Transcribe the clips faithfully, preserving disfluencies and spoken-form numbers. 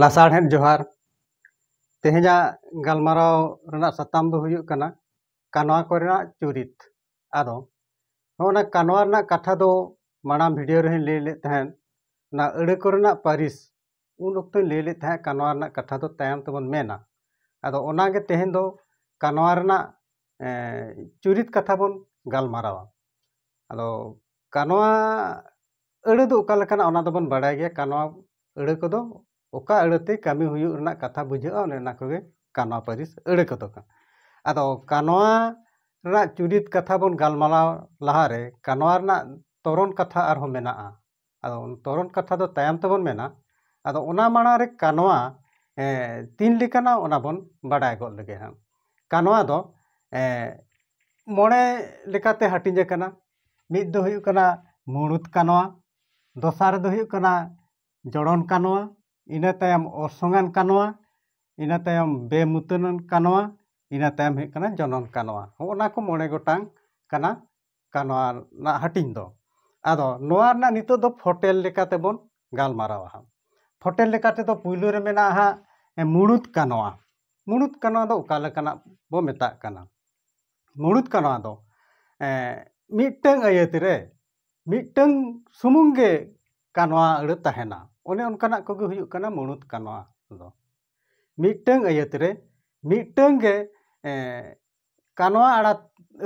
ᱞᱟᱥᱟᱲᱦᱮᱫ ᱡᱚᱦᱟᱨ᱾ ᱛᱮᱦᱮᱧᱟᱜ ᱜᱟᱞᱢᱟᱨᱟᱣ ᱨᱮᱱᱟᱜ ᱥᱟᱛᱟᱢ ᱫᱚ ᱦᱩᱭᱩᱜ ᱠᱟᱱᱟ ᱠᱟᱱᱣᱟ ᱠᱚᱨᱮᱱᱟᱜ ᱪᱩᱨᱤᱛ᱾ ᱟᱫᱚ ᱱᱚᱜᱼᱚ ᱱᱟ ᱠᱟᱱᱣᱟ ᱨᱮᱱᱟᱜ ᱠᱟᱛᱷᱟ ᱫᱚ ᱢᱟᱲᱟᱝ ᱵᱷᱤᱰᱤᱭᱳ ᱨᱮᱦᱚᱸᱧ ᱞᱟᱹᱭ ᱞᱮᱫ ᱛᱟᱦᱮᱸᱫ, ᱚᱱᱟ ᱟᱹᱲᱟᱹ ᱠᱚᱨᱮᱱᱟᱜ ᱯᱟᱹᱨᱤᱥ ᱩᱱ ᱚᱠᱛᱚᱧ ᱞᱟᱹᱭ ᱞᱮᱫ ᱛᱟᱦᱮᱸᱫ, ᱠᱟᱱᱣᱟ ᱨᱮᱱᱟᱜ ᱠᱟᱛᱷᱟ ᱫᱚ ᱛᱟᱭᱚᱢ ᱛᱮᱵᱚᱱ ᱢᱮᱱᱟ᱾ ᱟᱫᱚ ᱚᱱᱟᱜᱮ ᱛᱮᱦᱮᱧ ᱫᱚ ᱠᱟᱱᱣᱟ ᱨᱮᱱᱟᱜ ᱮ, ᱪᱩᱨᱤᱛ ᱠᱟᱛᱷᱟ ᱵᱚᱱ ᱜᱟᱞᱢᱟᱨᱟᱣᱟ᱾ ᱟᱫᱚ ᱠᱟᱱᱣᱟ ᱟᱹᱲᱟᱹ ᱫᱚ ᱚᱠᱟ ᱞᱮᱠᱟᱱᱟ, ᱚᱱᱟ ᱫᱚᱵᱚᱱ ᱵᱟᱲᱟᱭ ᱜᱮᱭᱟ᱾ ᱠᱟᱱᱣᱟ ᱟᱹᱲᱟᱹ ᱠᱚᱫᱚ ᱚᱠᱟ ᱟᱹᱲᱟᱹᱛᱮ ᱠᱟᱹᱢᱤ ᱦᱩᱭᱩᱜ ᱨᱮᱱᱟᱜ ᱠᱟᱛᱷᱟ ᱵᱩᱡᱷᱟᱹᱜᱼᱟ, ᱚᱱᱮ ᱚᱱᱟ ᱠᱚᱜᱮ ᱠᱟᱱᱣᱟ ᱯᱟᱹᱨᱤᱥ ᱟᱹᱲᱟᱹ ᱠᱚᱫᱚ ᱠᱟᱱᱟ᱾ ᱟᱫᱚ ᱠᱟᱱᱣᱟ ᱨᱮᱱᱟᱜ ᱪᱩᱨᱤᱛ ᱠᱟᱛᱷᱟ ᱵᱚᱱ ᱜᱟᱞᱢᱟᱨᱟᱣ ᱞᱟᱦᱟᱨᱮ ᱠᱟᱱᱣᱟ ᱨᱮᱱᱟᱜ ᱛᱚᱨᱚᱱ ᱠᱟᱛᱷᱟ ᱟᱨᱦᱚᱸ ᱢᱮᱱᱟᱜᱼᱟ᱾ ᱟᱫᱚ ᱛᱚᱨᱚᱱ ᱠᱟᱛᱷᱟ ᱫᱚ ᱛᱟᱭᱚᱢ ᱛᱮᱵᱚᱱ ᱢᱮᱱᱟ᱾ ᱟᱫᱚ ᱚᱱᱟ ᱢᱟᱲᱟᱝ ᱨᱮ ᱠᱟᱱᱣᱟ ᱮ, ᱛᱤᱱ ᱞᱮᱠᱟᱱᱟ, ᱚᱱᱟ ᱵᱚᱱ ᱵᱟᱰᱟᱭ ᱜᱚᱫ ᱞᱮᱜᱮ ᱦᱟᱸᱜ᱾ ᱠᱟᱱᱣᱟ ᱫᱚ ᱮ, ᱢᱚᱬᱮ ᱞᱮᱠᱟᱛᱮ ᱦᱟᱹᱴᱤᱧ ᱟᱠᱟᱱᱟ᱾ ᱢᱤᱫ ᱫᱚ ᱦᱩᱭᱩᱜ ᱠᱟᱱᱟ ᱢᱩᱲᱩᱫ ᱠᱟᱱᱣᱟ, ᱫᱚᱥᱟᱨ ᱫᱚ ᱦᱩᱭᱩᱜ ᱠᱟᱱᱟ ᱡᱚᱲᱚᱱ ᱠᱟᱱᱣᱟ, ᱤᱱᱟᱹ ᱛᱟᱭᱚᱢ ᱚᱨᱥᱚᱝᱟᱱ ᱠᱟᱱᱣᱟ, ᱤᱱᱟᱹ ᱛᱟᱭᱚᱢ ᱵᱮᱢᱩᱛᱟᱹᱱᱟᱱ ᱠᱟᱱᱣᱟ, ᱤᱱᱟᱹ ᱛᱟᱭᱚᱢ ᱦᱩᱭᱩᱜ ᱠᱟᱱᱟ ᱡᱚᱱᱚᱱ ᱠᱟᱱᱣᱟ᱾ ᱦᱚᱸᱜᱼᱚ ᱱᱟ ᱠᱚ ᱢᱚᱬᱮ ᱜᱚᱴᱟᱝ ᱠᱟᱱᱟ ᱠᱟᱱᱣᱟ ᱨᱮᱱᱟᱜ ᱦᱟᱹᱴᱤᱧ ᱫᱚ᱾ ᱟᱫᱚ ᱱᱚᱣᱟ ᱨᱮᱱᱟᱜ ᱱᱤᱛᱚᱜ ᱫᱚ ᱯᱷᱚᱴᱮᱞ ᱞᱮᱠᱟᱛᱮ ᱵᱚᱱ ᱜᱟᱞᱢᱟᱨᱟᱣᱟ ᱦᱟᱸᱜ᱾ ᱯᱷᱚᱴᱮᱞ ᱞᱮᱠᱟ ᱛᱮᱫᱚ ᱯᱩᱭᱞᱩ ᱨᱮ ᱢᱮᱱᱟᱜᱼᱟ ᱦᱟᱸᱜ ᱮ, ᱢᱩᱲᱩᱫ ᱠᱟᱱᱣᱟ᱾ ᱢᱩᱲᱩᱫ ᱠᱟᱱᱣᱟ ᱫᱚ ᱚᱠᱟ ᱞᱮᱠᱟᱱᱟᱜ ᱵᱚ ᱢᱮᱛᱟᱜ ᱠᱟᱱᱟ? ᱢᱩᱲᱩᱫ ᱠᱟᱱᱣᱟ ᱫᱚ ᱮ, ᱢᱤᱫᱴᱟᱝ ᱟᱹᱭᱟᱹᱛ ᱨᱮ ᱢᱤᱫᱴᱟᱝ ᱥᱩᱢᱩᱝ ᱜᱮ ᱠᱟᱱᱣᱟ ᱟᱹᱲᱟᱹ ᱛᱟᱦᱮᱱᱟ, ᱚᱱᱮ ᱚᱱᱠᱟᱱᱟᱜ ᱠᱚᱜᱮ ᱦᱩᱭᱩᱜ ᱠᱟᱱᱟ ᱢᱩᱲᱩᱫ ᱠᱟᱱᱣᱟ ᱫᱚ᱾ ᱢᱤᱫᱴᱟᱝ ᱟᱹᱭᱟᱹᱛ ᱨᱮ ᱢᱤᱫᱴᱟᱝ ᱜᱮ ᱮ, ᱠᱟᱱᱣᱟ ᱟᱲᱟ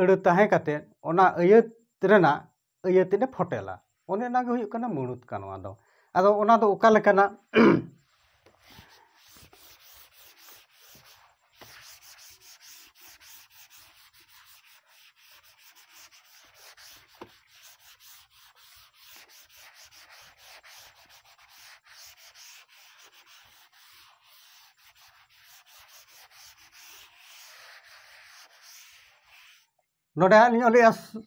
ᱟᱹᱲᱟᱹ ᱛᱟᱦᱮᱸ ᱠᱟᱛᱮ ᱚᱱᱟ ᱟᱹᱭᱟᱹᱛ ᱨᱮᱱᱟᱜ ᱟᱹᱭᱟᱹᱛ ᱮ ᱯᱷᱚᱴᱮᱞᱟ, ᱚᱱᱮ ᱚᱱᱟ ᱜᱮ ᱦᱩᱭᱩᱜ ᱠᱟᱱᱟ ᱢᱩᱲᱩᱫ ᱠᱟᱱᱣᱟ ᱫᱚ᱾ ᱟᱫᱚ ᱚᱱᱟ ᱫᱚ ᱚᱠᱟ ᱞᱮᱠᱟᱱᱟᱜ? ᱱᱚᱰᱮ ᱦᱟᱸᱜ ᱞᱤᱧ ᱚᱞᱮᱜᱼᱟ ᱥᱩ-,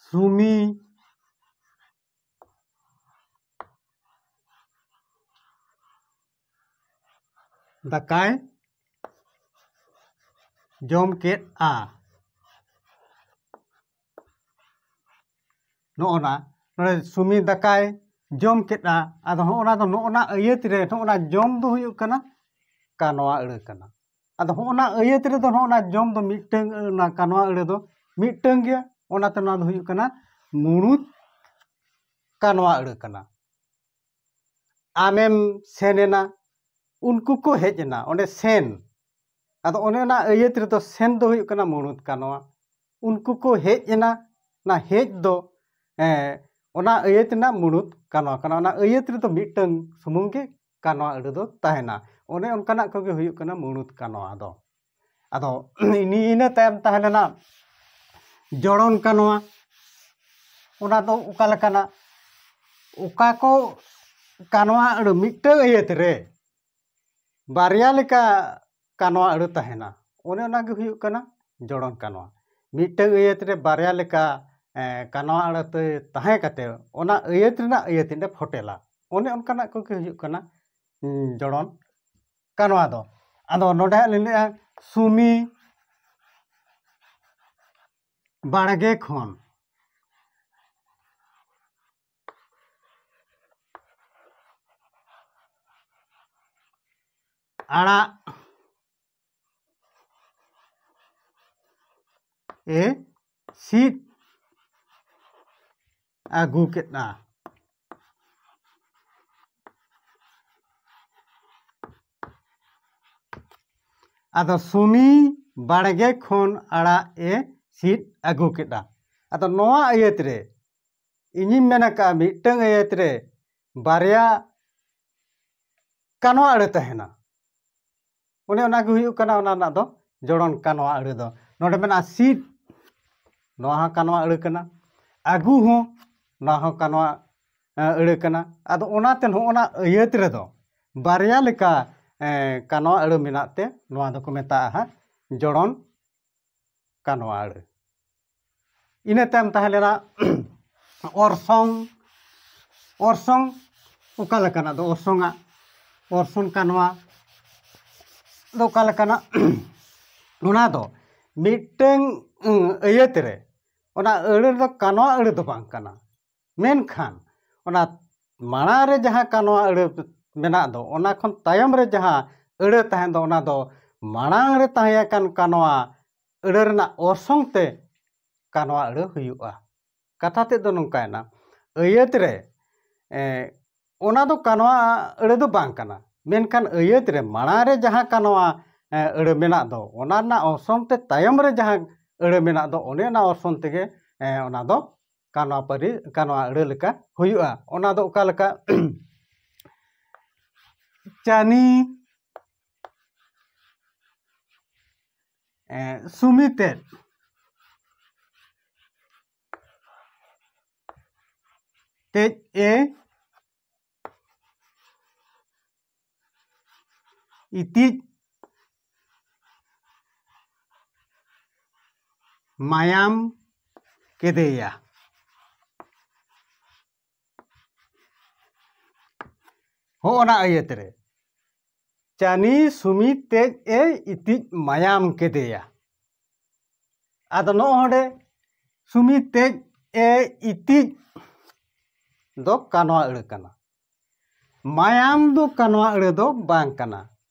ᱥᱩᱢᱤ ᱫᱟᱠᱟᱭ ᱡᱚᱢ ᱠᱮᱫᱼᱟ᱾ ᱱᱚᱜᱼᱚ ᱱᱟ, ᱱᱚᱰᱮ ᱥᱩᱢᱤ ᱫᱟᱠᱟᱭ ᱡᱚᱢ ᱠᱮᱫᱼᱟ᱾ ᱟᱫᱚ ᱦᱚᱸᱜᱼᱚ ᱱᱟ ᱫᱚ, ᱱᱚᱜᱼᱚ ᱱᱟ ᱟᱹᱭᱟᱹᱛ ᱨᱮ ᱱᱚᱜᱼᱚ ᱱᱟ ᱡᱚᱢ ᱫᱚ ᱦᱩᱭᱩᱜ ᱠᱟᱱᱟ ᱠᱟᱱᱣᱟ ᱟᱹᱲᱟᱹ ᱠᱟᱱᱟ᱾ ᱟᱫᱚ ᱦᱚᱸᱜᱼᱚ ᱱᱟ ᱟᱹᱭᱟᱹᱛ ᱨᱮᱫᱚ ᱱᱚᱜᱼᱚ ᱱᱟ ᱡᱚᱢ ᱫᱚ ᱢᱤᱫᱴᱟᱹᱝ, ᱚᱱᱟ ᱠᱟᱱᱣᱟ ᱟᱹᱲᱟᱹ ᱫᱚ ᱢᱤᱫᱴᱟᱹᱝ ᱜᱮᱭᱟ, ᱚᱱᱟᱛᱮ ᱱᱚᱣᱟ ᱫᱚ ᱦᱩᱭᱩᱜ ᱠᱟᱱᱟ ᱢᱩᱬᱩᱫ ᱠᱟᱱᱣᱟ ᱟᱹᱲᱟᱹ ᱠᱟᱱᱟ᱾ ᱟᱢᱮᱢ ᱥᱮᱱ ᱮᱱᱟ, ᱩᱱᱠᱩ ᱠᱚ ᱦᱮᱡ ᱮᱱᱟ, ᱚᱸᱰᱮ ᱥᱮᱱ᱾ ᱟᱫᱚ ᱚᱱᱮ ᱚᱱᱟ ᱟᱹᱭᱟᱹᱛ ᱨᱮᱫᱚ ᱥᱮᱱ ᱫᱚ ᱦᱩᱭᱩᱜ ᱠᱟᱱᱟ ᱢᱩᱬᱩᱫ ᱠᱟᱱᱣᱟ᱾ ᱩᱱᱠᱩ ᱠᱚ ᱦᱮᱡ ᱮᱱᱟ, ᱚᱱᱟ ᱦᱮᱡ ᱫᱚ, ᱮᱸ, ᱚᱱᱟ ᱟᱹᱭᱟᱹᱛ ᱨᱮᱱᱟᱜ ᱢᱩᱬᱩᱫ ᱠᱟᱱᱣᱟ ᱠᱟᱱᱟ᱾ ᱚᱱᱟ ᱟᱹᱭᱟᱹᱛ ᱨᱮᱫᱚ ᱢᱤᱫᱴᱟᱹᱝ ᱥᱩᱢᱩᱝ ᱜᱮ ᱠᱟᱱᱣᱟ ᱟᱹᱲᱟᱹ ᱫᱚ ᱛᱟᱦᱮᱱᱟ᱾ ᱚᱱᱮ ᱚᱱᱠᱟᱱᱟᱜ ᱠᱚᱜᱮ ᱦᱩᱭᱩᱜ ᱠᱟᱱᱟ ᱢᱩᱬᱩᱫ ᱠᱟᱱᱣᱟ ᱫᱚ᱾ ᱟᱫᱚ ᱤᱱᱤ-, ᱤᱱᱟᱹ ᱛᱟᱭᱚᱢ ᱛᱟᱦᱮᱸ ᱞᱮᱱᱟ ᱡᱚᱲᱚᱱ ᱠᱟᱱᱣᱟ᱾ ᱚᱱᱟ ᱫᱚ ᱚᱠᱟ ᱞᱮᱠᱟᱱᱟ? ᱚᱠᱟ ᱠᱚ ᱠᱟᱱᱣᱟ ᱟᱹᱲᱟᱹ ᱢᱤᱫᱴᱟᱹᱝ ᱟᱹᱭᱟᱹᱛ ᱨᱮ ᱵᱟᱨᱭᱟ ᱞᱮᱠᱟ ᱠᱟᱱᱣᱟ ᱟᱹᱲᱟᱹ ᱛᱟᱦᱮᱱᱟ, ᱚᱱᱮ ᱚᱱᱟ ᱜᱮ ᱦᱩᱭᱩᱜ ᱠᱟᱱᱟ ᱡᱚᱲᱚᱱ ᱠᱟᱱᱣᱟ᱾ ᱢᱤᱫᱴᱟᱹᱝ ᱟᱹᱭᱟᱹᱛ ᱨᱮ ᱵᱟᱨᱭᱟ ᱞᱮᱠᱟ, ᱮ, ᱠᱟᱱᱣᱟ ᱟᱹᱲᱟᱹ ᱛᱮ ᱛᱟᱦᱮᱸ ᱠᱟᱛᱮ ᱚᱱᱟ ᱟᱹᱭᱟᱹᱛ ᱨᱮᱱᱟᱜ ᱟᱹᱭᱟᱹᱛ ᱮ ᱯᱷᱚᱴᱮᱞᱟ, ᱚᱱᱮ ᱚᱱᱠᱟᱱᱟᱜ ᱠᱚᱜᱮ ᱦᱩᱭᱩᱜ ᱠᱟᱱᱟ, ᱩᱸ, ᱡᱚᱲᱚᱱ ᱠᱟᱱᱣᱟ ᱫᱚ᱾ ᱟᱫᱚ ᱱᱚᱰᱮ ᱦᱟᱸᱜ ᱞᱤᱧ ᱞᱟᱹᱭᱮᱜᱼᱟ, ᱥᱩᱢᱤ ᱵᱟᱲᱜᱮ ᱠᱷᱚᱱ ᱟᱲᱟᱜ ᱮ ᱥᱤᱫ ᱟᱹᱜᱩ ᱠᱮᱫᱼᱟ᱾ ᱟᱫᱚ ᱥᱩᱢᱤ ᱵᱟᱲᱜᱮ ᱠᱷᱚᱱ ᱟᱲᱟᱜ ᱮ ᱥᱤᱫ ᱟᱹᱜᱩ ᱠᱮᱫᱼᱟ᱾ ᱟᱫᱚ ᱱᱚᱣᱟ ᱟᱹᱭᱟᱹᱛ ᱨᱮ ᱤᱧᱤᱧ ᱢᱮᱱ ᱟᱠᱟᱫᱼᱟ, ᱢᱤᱫᱴᱟᱹᱝ ᱟᱹᱭᱟᱹᱛ ᱨᱮ ᱵᱟᱨᱭᱟ ᱠᱟᱱᱣᱟ ᱟᱹᱲᱟᱹ ᱛᱟᱦᱮᱱᱟ᱾ ᱚᱱᱮ ᱚᱱᱟ ᱜᱮ ᱦᱩᱭᱩᱜ ᱠᱟᱱᱟ ᱚᱱᱟ ᱨᱮᱱᱟᱜ ᱫᱚ ᱡᱚᱲᱚᱱ ᱠᱟᱱᱣᱟ ᱟᱹᱲᱟᱹ ᱫᱚ᱾ ᱱᱚᱰᱮ ᱢᱮᱱᱟᱜᱼᱟ ᱥᱤᱫ, ᱱᱚᱣᱟ ᱦᱚᱸ ᱠᱟᱱᱣᱟ ᱟᱹᱲᱟᱹ ᱠᱟᱱᱟ᱾ ᱟᱹᱜᱩ ᱦᱚᱸ, ᱱᱚᱣᱟ ᱦᱚᱸ ᱠᱟᱱᱣᱟ, ᱮ, ᱟᱹᱲᱟᱹ ᱠᱟᱱᱟ᱾ ᱟᱫᱚ ᱚᱱᱟᱛᱮ ᱱᱚᱜᱼᱚ ᱱᱟ ᱟᱹᱭᱟᱹᱛ ᱨᱮᱫᱚ ᱵᱟᱨᱭᱟ ᱞᱮᱠᱟ, ᱮ, ᱠᱟᱱᱣᱟ ᱟᱹᱲᱟᱹ ᱢᱮᱱᱟᱜ ᱛᱮ ᱱᱚᱣᱟ ᱫᱚᱠᱚ ᱢᱮᱛᱟᱜᱼᱟ ᱦᱟᱸᱜ ᱡᱚᱲᱚᱱ ᱠᱟᱱᱣᱟ ᱟᱹᱲᱟᱹ᱾ ᱤᱱᱟᱹ ᱛᱟᱭᱚᱢ ᱛᱟᱦᱮᱸ ᱞᱮᱱᱟ ᱚᱨᱥᱚᱝ᱾ ᱚᱨᱥᱚᱝ ᱚᱠᱟ ᱞᱮᱠᱟᱱᱟᱜ ᱫᱚ? ᱚᱨᱥᱚᱝᱟᱜ, ᱚᱨᱥᱚᱝ ᱠᱟᱱᱣᱟ ᱫᱚ ᱚᱠᱟ ᱞᱮᱠᱟᱱᱟᱜ? ᱚᱱᱟ ᱫᱚ ᱢᱤᱫᱴᱟᱹᱝ, ᱩᱸ, ᱟᱹᱭᱟᱹᱛ ᱨᱮ ᱚᱱᱟ ᱟᱹᱲᱟᱹ ᱫᱚ ᱠᱟᱱᱣᱟ ᱟᱹᱲᱟᱹ ᱫᱚ ᱵᱟᱝ ᱠᱟᱱᱟ, ᱢᱮᱱᱠᱷᱟᱱ ᱚᱱᱟ ᱢᱟᱲᱟᱝ ᱨᱮ ᱡᱟᱦᱟᱸ ᱠᱟᱱᱣᱟ ᱟᱹᱲᱟᱹ ᱢᱮᱱᱟᱜ ᱫᱚ, ᱚᱱᱟ ᱠᱷᱚᱱ ᱛᱟᱭᱚᱢ ᱨᱮ ᱡᱟᱦᱟᱸ ᱟᱹᱲᱟᱹ ᱛᱟᱦᱮᱱ ᱫᱚ, ᱚᱱᱟ ᱫᱚ ᱢᱟᱲᱟᱝ ᱨᱮ ᱛᱟᱦᱮᱸ ᱟᱠᱟᱱ ᱠᱟᱱᱣᱟ ᱟᱹᱲᱟᱹ ᱨᱮᱱᱟᱜ ᱚᱨᱥᱚᱝ ᱛᱮ ᱠᱟᱱᱣᱟ ᱟᱹᱲᱟᱹ ᱦᱩᱭᱩᱜᱼᱟ᱾ ᱠᱟᱛᱷᱟ ᱛᱮᱫ ᱫᱚ ᱱᱚᱝᱠᱟᱭᱮᱱᱟ, ᱟᱹᱭᱟᱹᱛ ᱨᱮ, ᱮ, ᱚᱱᱟ ᱫᱚ ᱠᱟᱱᱣᱟ ᱟᱹᱲᱟᱹ ᱫᱚ ᱵᱟᱝ ᱠᱟᱱᱟ, ᱢᱮᱱᱠᱷᱟᱱ ᱟᱹᱭᱟᱹᱛ ᱨᱮ ᱢᱟᱲᱟᱝ ᱨᱮ ᱡᱟᱦᱟᱸ ᱠᱟᱱᱣᱟ, ᱮ, ᱟᱹᱲᱟᱹ ᱢᱮᱱᱟᱜ ᱫᱚ, ᱚᱱᱟ ᱨᱮᱱᱟᱜ ᱚᱨᱥᱚᱝ ᱛᱮ ᱛᱟᱭᱚᱢ ᱨᱮ ᱡᱟᱦᱟᱸ ᱟᱹᱲᱟᱹ ᱢᱮᱱᱟᱜ ᱫᱚ, ᱚᱱᱮ ᱚᱱᱟ ᱚᱨᱥᱚᱝ ᱛᱮᱜᱮ, ᱮ, ᱚᱱᱟ ᱫᱚ ᱠᱟᱱᱣᱟ ᱯᱟᱹᱨᱤ, ᱠᱟᱱᱣᱟ ᱟᱹᱲᱟᱹ ᱞᱮᱠᱟ ᱦᱩᱭᱩᱜᱼᱟ᱾ ᱚᱱᱟ ᱫᱚ ᱚᱠᱟ ᱞᱮᱠᱟ? ᱪᱟᱹᱱᱤ, ᱮ, ᱥᱩᱢᱤ ᱛᱮᱫ, ᱛᱮᱫ ᱮ ᱤᱛᱤᱡ ᱢᱟᱭᱟᱢ ᱠᱮᱫᱮᱭᱟ᱾ ᱦᱚᱸᱜᱼᱚ ᱱᱟ ᱟᱹᱭᱟᱹᱛ ᱨᱮ ᱪᱟᱹᱱᱤ ᱥᱩᱢᱤ ᱛᱮᱡ ᱮ ᱤᱛᱤᱡ ᱢᱟᱭᱟᱢ ᱠᱮᱫᱮᱭᱟ᱾ ᱟᱫᱚ ᱱᱚᱜᱼᱚ ᱱᱚᱰᱮ ᱥᱩᱢᱤ ᱛᱮᱡ ᱮ ᱤᱛᱤᱡ ᱫᱚ ᱠᱟᱱᱣᱟ ᱟᱹᱲᱟᱹ ᱠᱟᱱᱟ, ᱢᱟᱭᱟᱢ ᱫᱚ ᱠᱟᱱᱣᱟ ᱟᱹᱲᱟᱹ ᱫᱚ ᱵᱟᱝ ᱠᱟᱱᱟ᱾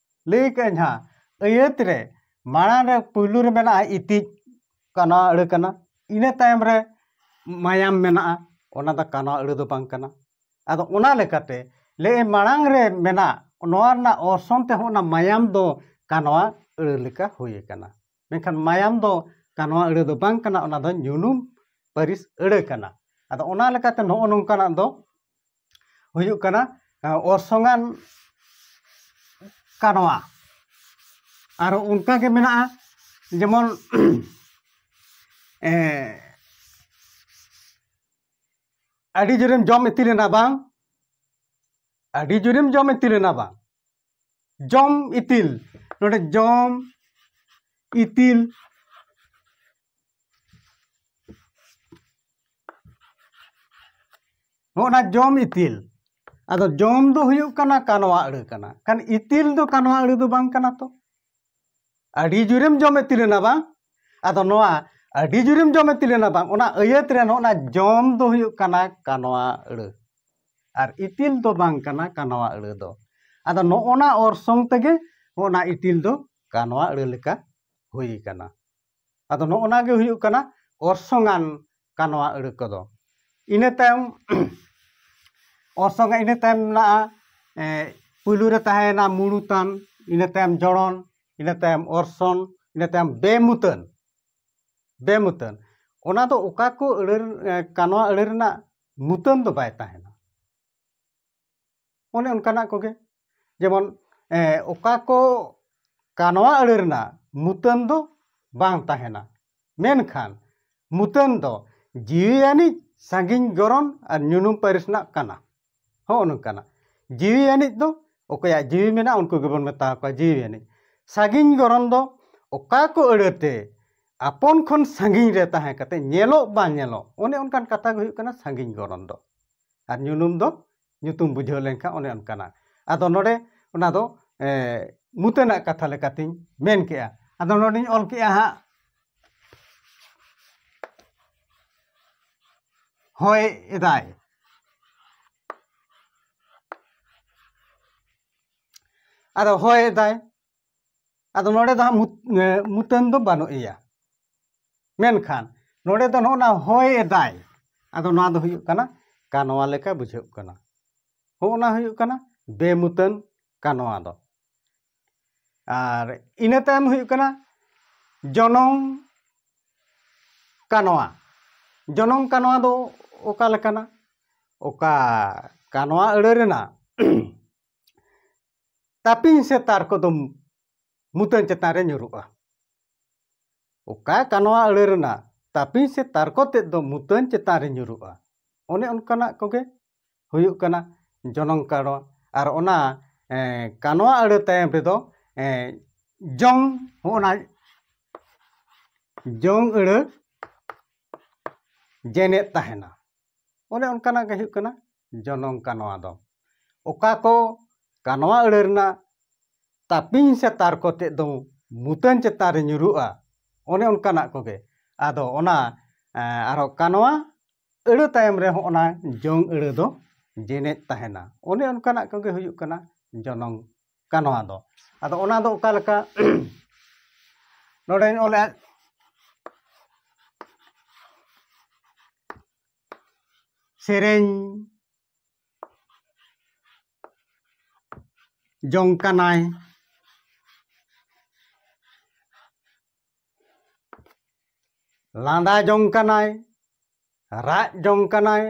ᱞᱟᱹᱭ ᱠᱟᱜ ᱟᱹᱧ ᱦᱟᱸᱜ, ᱟᱹᱭᱟᱹᱛ ᱨᱮ ᱢᱟᱲᱟᱝ ᱨᱮ ᱯᱩᱭᱞᱩ ᱨᱮ ᱢᱮᱱᱟᱜᱼᱟ ᱤᱛᱤᱡ, ᱠᱟᱱᱣᱟ ᱟᱹᱲᱟᱹ ᱠᱟᱱᱟ, ᱤᱱᱟᱹ ᱛᱟᱭᱚᱢ ᱨᱮ ᱢᱟᱭᱟᱢ ᱢᱮᱱᱟᱜᱼᱟ, ᱚᱱᱟ ᱫᱚ ᱠᱟᱱᱣᱟ ᱟᱹᱲᱟᱹ ᱫᱚ ᱵᱟᱝ ᱠᱟᱱᱟ᱾ ᱟᱫᱚ ᱚᱱᱟ ᱞᱮᱠᱟᱛᱮ ᱞᱟᱹᱭ ᱢᱟᱲᱟᱝ ᱨᱮ ᱢᱮᱱᱟᱜ ᱱᱚᱣᱟ ᱨᱮᱱᱟᱜ ᱚᱨᱥᱚᱝ ᱛᱮᱦᱚᱸ ᱚᱱᱟ ᱢᱟᱭᱟᱢ ᱫᱚ ᱠᱟᱱᱣᱟ ᱟᱹᱲᱟᱹ ᱞᱮᱠᱟ ᱦᱩᱭ ᱟᱠᱟᱱᱟ, ᱢᱮᱱᱠᱷᱟᱱ ᱢᱟᱭᱟᱢ ᱫᱚ ᱠᱟᱱᱣᱟ ᱟᱹᱲᱟᱹ ᱫᱚ ᱵᱟᱝ ᱠᱟᱱᱟ, ᱚᱱᱟ ᱫᱚ ᱧᱩᱱᱩᱢ ᱯᱟᱹᱨᱤᱥ ᱟᱹᱲᱟᱹ ᱠᱟᱱᱟ᱾ ᱟᱫᱚ ᱚᱱᱟ ᱞᱮᱠᱟᱛᱮ ᱱᱚᱜᱼᱚ ᱱᱚᱝᱠᱟᱱᱟᱜ ᱫᱚ ᱦᱩᱭᱩᱜ ᱠᱟᱱᱟ, ᱮ, ᱚᱨᱥᱚᱝᱟᱱ ᱠᱟᱱᱣᱟ᱾ ᱟᱨ ᱚᱱᱠᱟ ᱜᱮ ᱢᱮᱱᱟᱜᱼᱟ, ᱡᱮᱢᱚᱱ, ᱮ, ᱟᱹᱰᱤ ᱡᱳᱨᱮᱢ ᱡᱚᱢ ᱤᱛᱤᱞ ᱮᱱᱟ ᱵᱟᱝ? ᱟᱹᱰᱤ ᱡᱳᱨᱮᱢ ᱡᱚᱢ ᱤᱛᱤᱞ ᱮᱱᱟ ᱵᱟᱝ? ᱡᱚᱢ ᱤᱛᱤᱞ, ᱱᱚᱰᱮ ᱡᱚᱢ ᱤᱛᱤᱞ, ᱱᱚᱜᱼᱚ ᱱᱟ ᱡᱚᱢ ᱤᱛᱤᱞ᱾ ᱟᱫᱚ ᱡᱚᱢ ᱫᱚ ᱦᱩᱭᱩᱜ ᱠᱟᱱᱟ ᱠᱟᱱᱣᱟ ᱟᱹᱲᱟᱹ ᱠᱟᱱᱟ, ᱠᱷᱟᱱ ᱤᱛᱤᱞ ᱫᱚ ᱠᱟᱱᱣᱟ ᱟᱹᱲᱟᱹ ᱫᱚ ᱵᱟᱝ ᱠᱟᱱᱟ ᱛᱚ᱾ ᱟᱹᱰᱤ ᱡᱳᱨᱮᱢ ᱡᱚᱢ ᱤᱛᱤᱞ ᱮᱱᱟ ᱵᱟᱝ? ᱟᱫᱚ ᱱᱚᱣᱟ ᱟᱹᱰᱤ ᱡᱳᱨᱮᱢ ᱡᱚᱢ ᱤᱛᱤᱞ ᱮᱱᱟ ᱵᱟᱝ, ᱚᱱᱟ ᱟᱹᱭᱟᱹᱛ ᱨᱮ ᱱᱚᱜᱼᱚ ᱱᱟ ᱡᱚᱢ ᱫᱚ ᱦᱩᱭᱩᱜ ᱠᱟᱱᱟ ᱠᱟᱱᱣᱟ ᱟᱹᱲᱟᱹ᱾ ᱟᱨ ᱤᱛᱤᱞ ᱫᱚ ᱵᱟᱝ ᱠᱟᱱᱟ ᱠᱟᱱᱣᱟ ᱟᱹᱲᱟᱹ ᱫᱚ᱾ ᱟᱫᱚ ᱱᱚᱜᱼᱚᱱᱟ ᱚᱨᱥᱚᱝ ᱛᱮᱜᱮ ᱚᱱᱟ ᱤᱛᱤᱞ ᱫᱚ ᱠᱟᱱᱣᱟ ᱟᱹᱲᱟᱹ ᱞᱮᱠᱟ ᱦᱩᱭ ᱠᱟᱱᱟ᱾ ᱟᱫᱚ ᱱᱚᱜᱼᱚᱱᱟ ᱜᱮ ᱦᱩᱭᱩᱜ ᱠᱟᱱᱟ ᱚᱨᱥᱚᱝᱟᱱ ᱠᱟᱱᱣᱟ ᱟᱹᱲᱟᱹ ᱠᱚᱫᱚ᱾ ᱤᱱᱟᱹ ᱛᱟᱭᱚᱢ ᱚᱨᱥᱚᱝ, ᱤᱱᱟᱹ ᱛᱟᱭᱚᱢ ᱢᱮᱱᱟᱜᱼᱟ, ᱮ, ᱯᱩᱭᱞᱩ ᱨᱮ ᱛᱟᱦᱮᱸᱭᱮᱱᱟ ᱢᱩᱬᱩᱛᱟᱱ, ᱤᱱᱟᱹ ᱛᱟᱭᱚᱢ ᱡᱚᱲᱚᱱ, ᱤᱱᱟᱹ ᱛᱟᱭᱚᱢ ᱚᱨᱥᱚᱱ, ᱤᱱᱟᱹ ᱛᱟᱭᱚᱢ ᱵᱮᱢᱩᱛᱟᱹᱱ᱾ ᱵᱮᱢᱩᱛᱟᱹᱱ, ᱚᱱᱟ ᱫᱚ ᱚᱠᱟ ᱠᱚ ᱟᱹᱲᱟᱹ, ᱮ, ᱠᱟᱱᱣᱟ ᱟᱹᱲᱟᱹ ᱨᱮᱱᱟᱜ ᱢᱩᱛᱟᱹᱱ ᱫᱚ ᱵᱟᱭ ᱛᱟᱦᱮᱱᱟ᱾ ᱚᱱᱮ ᱚᱱᱠᱟᱱᱟᱜ ᱠᱚᱜᱮ, ᱡᱮᱢᱚᱱ, ᱮ, ᱚᱠᱟ ᱠᱚ ᱠᱟᱱᱣᱟ ᱟᱹᱲᱟᱹ ᱨᱮᱱᱟᱜ ᱢᱩᱛᱟᱹᱱ ᱫᱚ ᱵᱟᱝ ᱛᱟᱦᱮᱱᱟ, ᱢᱮᱱᱠᱷᱟᱱ ᱢᱩᱛᱟᱹᱱ ᱫᱚ ᱡᱤᱣᱤ ᱟᱹᱱᱤᱡ, ᱥᱟᱺᱜᱤᱧ ᱜᱚᱨᱚᱱ ᱟᱨ ᱧᱩᱱᱩᱢ ᱯᱟᱹᱨᱤᱥ ᱨᱮᱱᱟᱜ ᱠᱟᱱᱟ᱾ ᱦᱚᱸᱜᱼᱚ ᱱᱚᱝᱠᱟᱱᱟᱜ ᱡᱤᱣᱤ ᱟᱹᱱᱤᱡ ᱫᱚ ᱚᱠᱚᱭᱟᱜ ᱡᱤᱣᱤ ᱢᱮᱱᱟᱜᱼᱟ, ᱩᱱᱠᱩ ᱜᱮᱵᱚᱱ ᱢᱮᱛᱟ ᱠᱚᱣᱟ ᱡᱤᱣᱤ ᱟᱹᱱᱤᱡ᱾ ᱥᱟᱺᱜᱤᱧ ᱜᱚᱨᱚᱱ ᱫᱚ ᱚᱠᱟ ᱠᱚ ᱟᱹᱲᱟᱹᱛᱮ ᱟᱯᱚᱱ ᱠᱷᱚᱱ ᱥᱟᱺᱜᱤᱧ ᱨᱮ ᱛᱟᱦᱮᱸ ᱠᱟᱛᱮ ᱧᱮᱞᱚᱜ ᱵᱟᱝ ᱧᱮᱞᱚᱜ, ᱚᱱᱮ ᱚᱱᱠᱟᱱ ᱠᱟᱛᱷᱟ ᱜᱮ ᱦᱩᱭᱩᱜ ᱠᱟᱱᱟ ᱥᱟᱺᱜᱤᱧ ᱜᱚᱨᱚᱱ ᱫᱚ᱾ ᱟᱨ ᱧᱩᱱᱩᱢ ᱫᱚ ᱧᱩᱛᱩᱢ ᱵᱩᱡᱷᱟᱹᱣ ᱞᱮᱱᱠᱷᱟᱱ ᱚᱱᱮ ᱚᱱᱠᱟᱱᱟᱜ᱾ ᱟᱫᱚ ᱱᱚᱰᱮ ᱚᱱᱟ ᱫᱚ, ᱮ, ᱢᱩᱛᱟᱹᱱᱟᱜ ᱠᱟᱛᱷᱟ ᱞᱮᱠᱟᱛᱤᱧ ᱢᱮᱱ ᱠᱮᱜᱼᱟ᱾ ᱟᱫᱚ ᱱᱚᱰᱮᱧ ᱚᱞ ᱠᱮᱜᱼᱟ ᱦᱟᱸᱜ, ᱦᱚᱭ ᱮᱫᱟᱭ᱾ ᱟᱫᱚ ᱦᱚᱭ ᱮᱫᱟᱭ, ᱟᱫᱚ ᱱᱚᱰᱮ ᱫᱚ ᱦᱟᱸᱜ ᱢᱩᱛ-, ᱮ, ᱢᱩᱛᱟᱹᱱ ᱫᱚ ᱵᱟᱹᱱᱩᱜ ᱮᱭᱟ, ᱢᱮᱱᱠᱷᱟᱱ ᱱᱚᱰᱮ ᱫᱚ ᱱᱚᱜᱼᱚ ᱱᱟ ᱦᱚᱭ ᱮᱫᱟᱭ, ᱟᱫᱚ ᱱᱚᱣᱟ ᱫᱚ ᱦᱩᱭᱩᱜ ᱠᱟᱱᱟ ᱠᱟᱱᱣᱟ ᱞᱮᱠᱟ ᱵᱩᱡᱷᱟᱹᱜ ᱠᱟᱱᱟ᱾ ᱦᱚᱸᱜᱼᱚ ᱱᱟ ᱦᱩᱭᱩᱜ ᱠᱟᱱᱟ ᱵᱮᱢᱩᱛᱟᱹᱱ ᱠᱟᱱᱣᱟ ᱫᱚ᱾ ᱟᱨ ᱤᱱᱟᱹ ᱛᱟᱭᱚᱢ ᱦᱩᱭᱩᱜ ᱠᱟᱱᱟ ᱡᱚᱱᱚᱝ ᱠᱟᱱᱣᱟ᱾ ᱡᱚᱱᱚᱝ ᱠᱟᱱᱣᱟ ᱫᱚ ᱚᱠᱟ ᱞᱮᱠᱟᱱᱟ? ᱚᱠᱟ ᱠᱟᱱᱣᱟ ᱟᱹᱲᱟᱹ ᱨᱮᱱᱟᱜ ᱛᱟᱹᱯᱤᱧ ᱥᱮ ᱛᱟᱨᱠᱚ ᱫᱚ ᱢᱩᱛᱟᱹᱱ ᱪᱮᱛᱟᱱ ᱨᱮ ᱧᱩᱨᱩᱜᱼᱟ᱾ ᱚᱠᱟ ᱠᱟᱱᱣᱟ ᱟᱹᱲᱟᱹ ᱨᱮᱱᱟᱜ ᱛᱟᱹᱯᱤᱧ ᱥᱮ ᱛᱟᱨᱠᱚ ᱛᱮᱫ ᱫᱚ ᱢᱩᱛᱟᱹᱱ ᱪᱮᱛᱟᱱ ᱨᱮ ᱧᱩᱨᱩᱜᱼᱟ, ᱚᱱᱮ ᱚᱱᱠᱟᱱᱟᱜ ᱠᱚᱜᱮ ᱦᱩᱭᱩᱜ ᱠᱟᱱᱟ ᱡᱚᱱᱚᱝ ᱠᱟᱱᱣᱟ᱾ ᱟᱨ ᱚᱱᱟ, ᱮ, ᱠᱟᱱᱣᱟ ᱟᱹᱲᱟᱹ ᱛᱟᱭᱚᱢ ᱨᱮᱫᱚ, ᱮ, ᱡᱚᱝ, ᱦᱚᱸᱜᱼᱚ ᱱᱟ ᱡᱚᱝ ᱟᱹᱲᱟᱹ ᱡᱮᱱᱮᱫ ᱛᱟᱦᱮᱱᱟ᱾ ᱚᱱᱮ ᱚᱱᱠᱟᱱᱟᱜ ᱜᱮ ᱦᱩᱭᱩᱜ ᱠᱟᱱᱟ ᱡᱚᱱᱚᱝ ᱠᱟᱱᱣᱟ ᱫᱚ᱾ ᱚᱠᱟ ᱠᱚ ᱠᱟᱱᱣᱟ ᱟᱹᱲᱟᱹ ᱨᱮᱱᱟᱜ ᱛᱟᱹᱯᱤᱧ ᱥᱮ ᱛᱟᱨᱠᱚ ᱛᱮᱫ ᱫᱚ ᱢᱩᱛᱟᱹᱱ ᱪᱮᱛᱟᱱ ᱨᱮ ᱧᱩᱨᱩᱜᱼᱟ, ᱚᱱᱮ ᱚᱱᱠᱟᱱᱟᱜ ᱠᱚᱜᱮ᱾ ᱟᱫᱚ ᱚᱱᱟ, ᱮ, ᱟᱨᱦᱚᱸ ᱠᱟᱱᱣᱟ ᱟᱹᱲᱟᱹ ᱛᱟᱭᱚᱢ ᱨᱮ ᱦᱚᱸ ᱚᱱᱟ ᱡᱚᱝ ᱟᱹᱲᱟᱹ ᱫᱚ ᱡᱮᱱᱮᱡ ᱛᱟᱦᱮᱱᱟ᱾ ᱚᱱᱮ ᱚᱱᱠᱟᱱᱟᱜ ᱠᱚᱜᱮ ᱦᱩᱭᱩᱜ ᱠᱟᱱᱟ ᱡᱚᱱᱚᱝ ᱠᱟᱱᱣᱟ ᱫᱚ᱾ ᱟᱫᱚ ᱚᱱᱟ ᱫᱚ ᱚᱠᱟ ᱞᱮᱠᱟ? ᱱᱚᱰᱮᱧ ᱚᱞᱮᱫ ᱥᱮᱨᱮᱧ ᱡᱚᱝ ᱠᱟᱱᱟᱭ, ᱞᱟᱸᱫᱟ ᱡᱚᱝ ᱠᱟᱱᱟᱭ, ᱨᱟᱜ ᱡᱚᱝ ᱠᱟᱱᱟᱭ,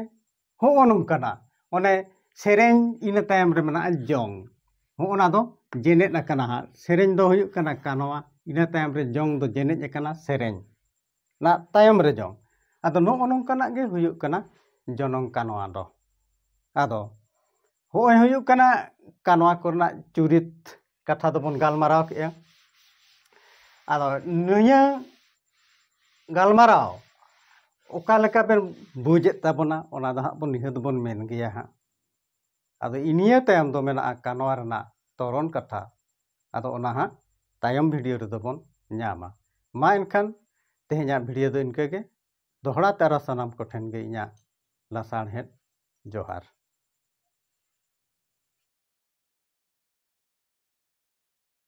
ᱦᱚᱸᱜᱼᱚ ᱱᱚᱝᱠᱟᱱᱟᱜ᱾ ᱚᱱᱮ ᱥᱮᱨᱮᱧ, ᱤᱱᱟᱹ ᱛᱟᱭᱚᱢ ᱨᱮ ᱢᱮᱱᱟᱜᱼᱟ ᱡᱚᱝ᱾ ᱦᱚᱸᱜᱼᱚ ᱱᱟ ᱫᱚ ᱡᱮᱱᱮᱫ ᱟᱠᱟᱱᱟ ᱦᱟᱸᱜ᱾ ᱥᱮᱨᱮᱧ ᱫᱚ ᱦᱩᱭᱩᱜ ᱠᱟᱱᱟ ᱠᱟᱱᱣᱟ, ᱤᱱᱟᱹ ᱛᱟᱭᱚᱢ ᱨᱮ ᱡᱚᱝ ᱫᱚ ᱡᱮᱱᱮᱡ ᱟᱠᱟᱱᱟ ᱥᱮᱨᱮᱧ ᱨᱮᱱᱟᱜ ᱛᱟᱭᱚᱢ ᱨᱮ ᱡᱚᱝ᱾ ᱟᱫᱚ ᱱᱚᱜᱼᱚ ᱱᱚᱝᱠᱟᱱᱟᱜ ᱜᱮ ᱦᱩᱭᱩᱜ ᱠᱟᱱᱟ ᱡᱚᱱᱚᱝ ᱠᱟᱱᱣᱟ ᱫᱚ᱾ ᱟᱫᱚ ᱦᱚᱸᱜᱼᱚᱭ ᱦᱩᱭᱩᱜ ᱠᱟᱱᱟ ᱠᱟᱱᱣᱟ ᱠᱚᱨᱮᱱᱟᱜ ᱪᱩᱨᱤᱛ ᱠᱟᱛᱷᱟ ᱫᱚᱵᱚᱱ ᱜᱟᱞᱢᱟᱨᱟᱣ ᱠᱮᱜᱼᱟ᱾ ᱟᱫᱚ ᱱᱤᱭᱟᱹ ᱜᱟᱞᱢᱟᱨᱟᱣ ᱚᱠᱟ ᱞᱮᱠᱟ ᱵᱮᱱ ᱵᱩᱡᱮᱫ ᱛᱟᱵᱚᱱᱟ, ᱚᱱᱟ ᱫᱚ ᱦᱟᱸᱜ ᱵᱚᱱ ᱱᱤᱦᱟᱹᱛ ᱵᱚᱱ ᱢᱮᱱ ᱜᱮᱭᱟ ᱦᱟᱸᱜ᱾ ᱟᱫᱚ ᱤᱱᱟᱹ ᱛᱟᱭᱚᱢ ᱫᱚ ᱢᱮᱱᱟᱜᱼᱟ ᱠᱟᱱᱣᱟ ᱨᱮᱱᱟᱜ ᱛᱚᱨᱚᱱ ᱠᱟᱛᱷᱟ᱾ ᱟᱫᱚ ᱚᱱᱟ ᱦᱟᱸᱜ ᱛᱟᱭᱚᱢ ᱵᱷᱤᱰᱤᱭᱳ ᱨᱮᱫᱚ ᱵᱚᱱ ᱧᱟᱢᱟ᱾ ᱢᱟ ᱮᱱᱠᱷᱟᱱ ᱛᱮᱦᱮᱧᱟᱜ ᱵᱷᱤᱰᱤᱭᱳ ᱫᱚ ᱤᱱᱠᱟᱹ ᱜᱮ᱾ ᱫᱚᱦᱲᱟ ᱛᱮ ᱟᱨᱚ ᱥᱟᱱᱟᱢ ᱠᱚᱴᱷᱮᱱ ᱜᱮ ᱤᱧᱟᱹᱜ ᱞᱟᱥᱟᱲᱦᱮᱫ ᱡᱚᱦᱟᱨ᱾